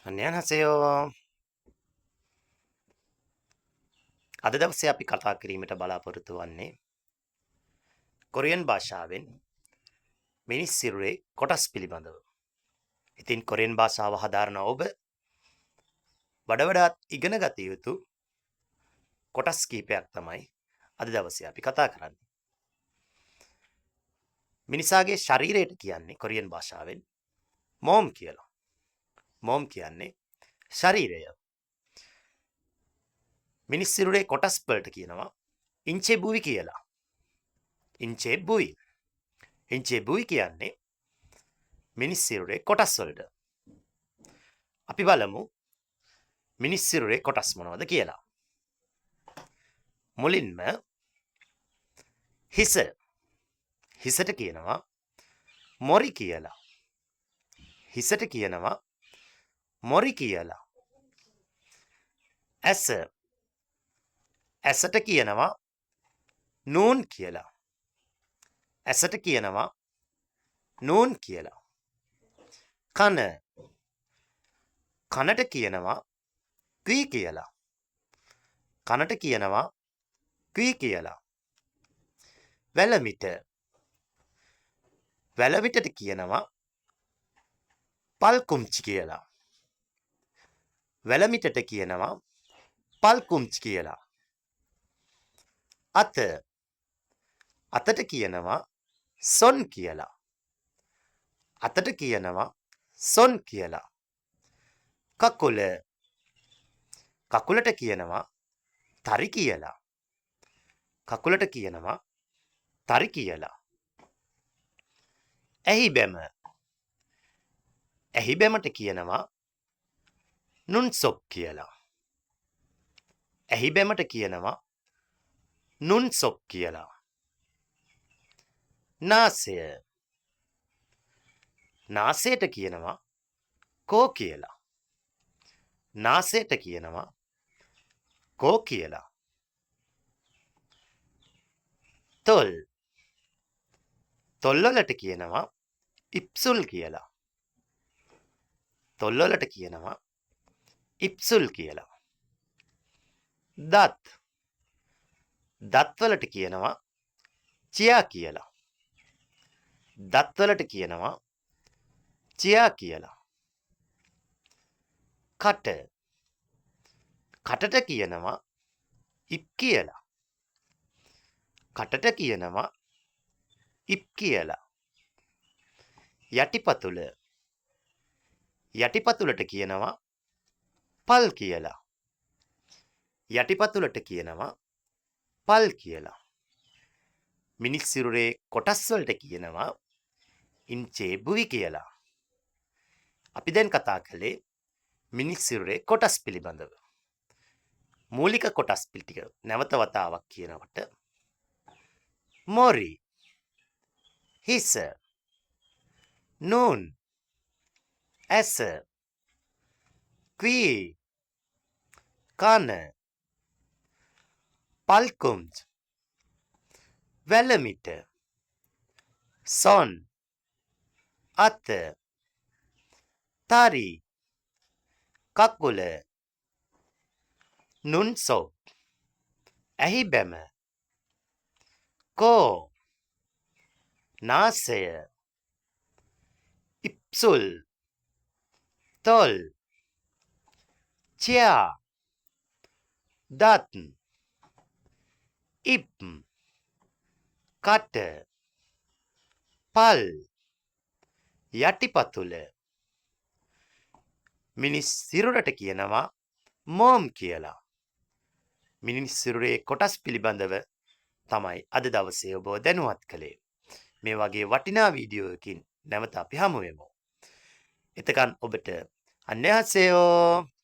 안녕하세요. අද දවසේ අපි කතා කිරීමට බලාපොරොත්තු වන්නේ කොරියන් භාෂාවෙන් මිනිස් සිරුරේ කොටස් පිළිබඳව. ඉතින් කොරියන් භාෂාව හදාරන ඔබ වඩ වඩාත් ඉගෙන ගත යුතු කොටස් කීපයක් තමයි අද දවසේ අපි කතා කරන්නේ. මිනිසාගේ ශරීරයට කියන්නේ කොරියන් භාෂාවෙන් මෝම් කියලා. මෝම් කියන්නේ ශරීරය. මිනිස් සිරුරේ කොටස් වලට කියනවා ඉන්චේ බුවි කියලා. ඉන්චේ බුයි. ඉන්චේ බුයි කියන්නේ මිනිස් සිරුරේ කොටස් වලට. අපි බලමු මිනිස් සිරුරේ කොටස් මොනවද කියලා. මුලින්ම හිස. හිසට කියනවා මොරි කියලා. හිසට කියනවා මොරි කියලා. ඇස. ඇසට කියනවා නූන් කියලා. ඇසට කියනවා නූන් කියලා. කන. කනට කියනවා ක්වී කියලා. කනට කියනවා ක්වී කියලා. වැලමිට. වැලමිටට කියනවා පල්කුම්චි කියලා. වැලමිටට කියනවා පල්කුම්චි කියලා. අත. අතට කියනවා සොන් කියලා. අතට කියනවා සොන් කියලා. කකුල. කකුලට කියනවා තරි කියලා. කකුලට කියනවා තරි කියලා. ඇහි බැම. ඇහි බැමට කියනවා නුන්සොප් කියලා. ඇහි බැමට කියනවා නුන්සොප් කියලා. නාසය. නාසයට කියනවා කෝ කියලා. නාසයට කියනවා කෝ කියලා. තොල්. තොල් වලට කියනවා ඉප්සුල් කියලා. තොල් වලට කියනවා ඉප්සුල් කියලා. දත්. දත් වලට කියනවා චියා කියලා. දත් වලට කියනවා චියා කියලා. කට. කටට කියනවා ඉප් කියලා. කටට කියනවා ඉප් කියලා. යටිපතුල. යටිපතුලට කියනවා පල් කියලා. යටිපතුලට කියනවා පල් කියලා. මිනිස් සිරුරේ කොටස් වලට කියනවා ඉන්චේ බුවි කියලා. අපි දැන් කතා කළේ මිනිස් සිරුරේ කොටස් පිළිබඳව. මූලික කොටස් ටික නැවත වතාවක් කියනකොට මොරි, හිස, නූන්, ඇස, ක්වී, කන, පල්කුම්ච්, වැලමිට, සොන්, අත, තරි, කකුල, නුන්සොප්, ඇහි බැම, කෝ, නාසය, ඉප්සුල්, තොල්, චියා, දත්, ඉප්, කට, පල්, යටිපතුල. මිනිස් සිරුරට කියනවා මෝම් කියලා. මිනිස් සිරුරේ කොටස් පිළිබඳව තමයි අද දවසේ ඔබව දැනුවත් කළේ. මේ වගේ වටිනා වීඩියෝ එකකින් නැවත අපි හමු වෙමු. එතකන් ඔබට 안녕하세요.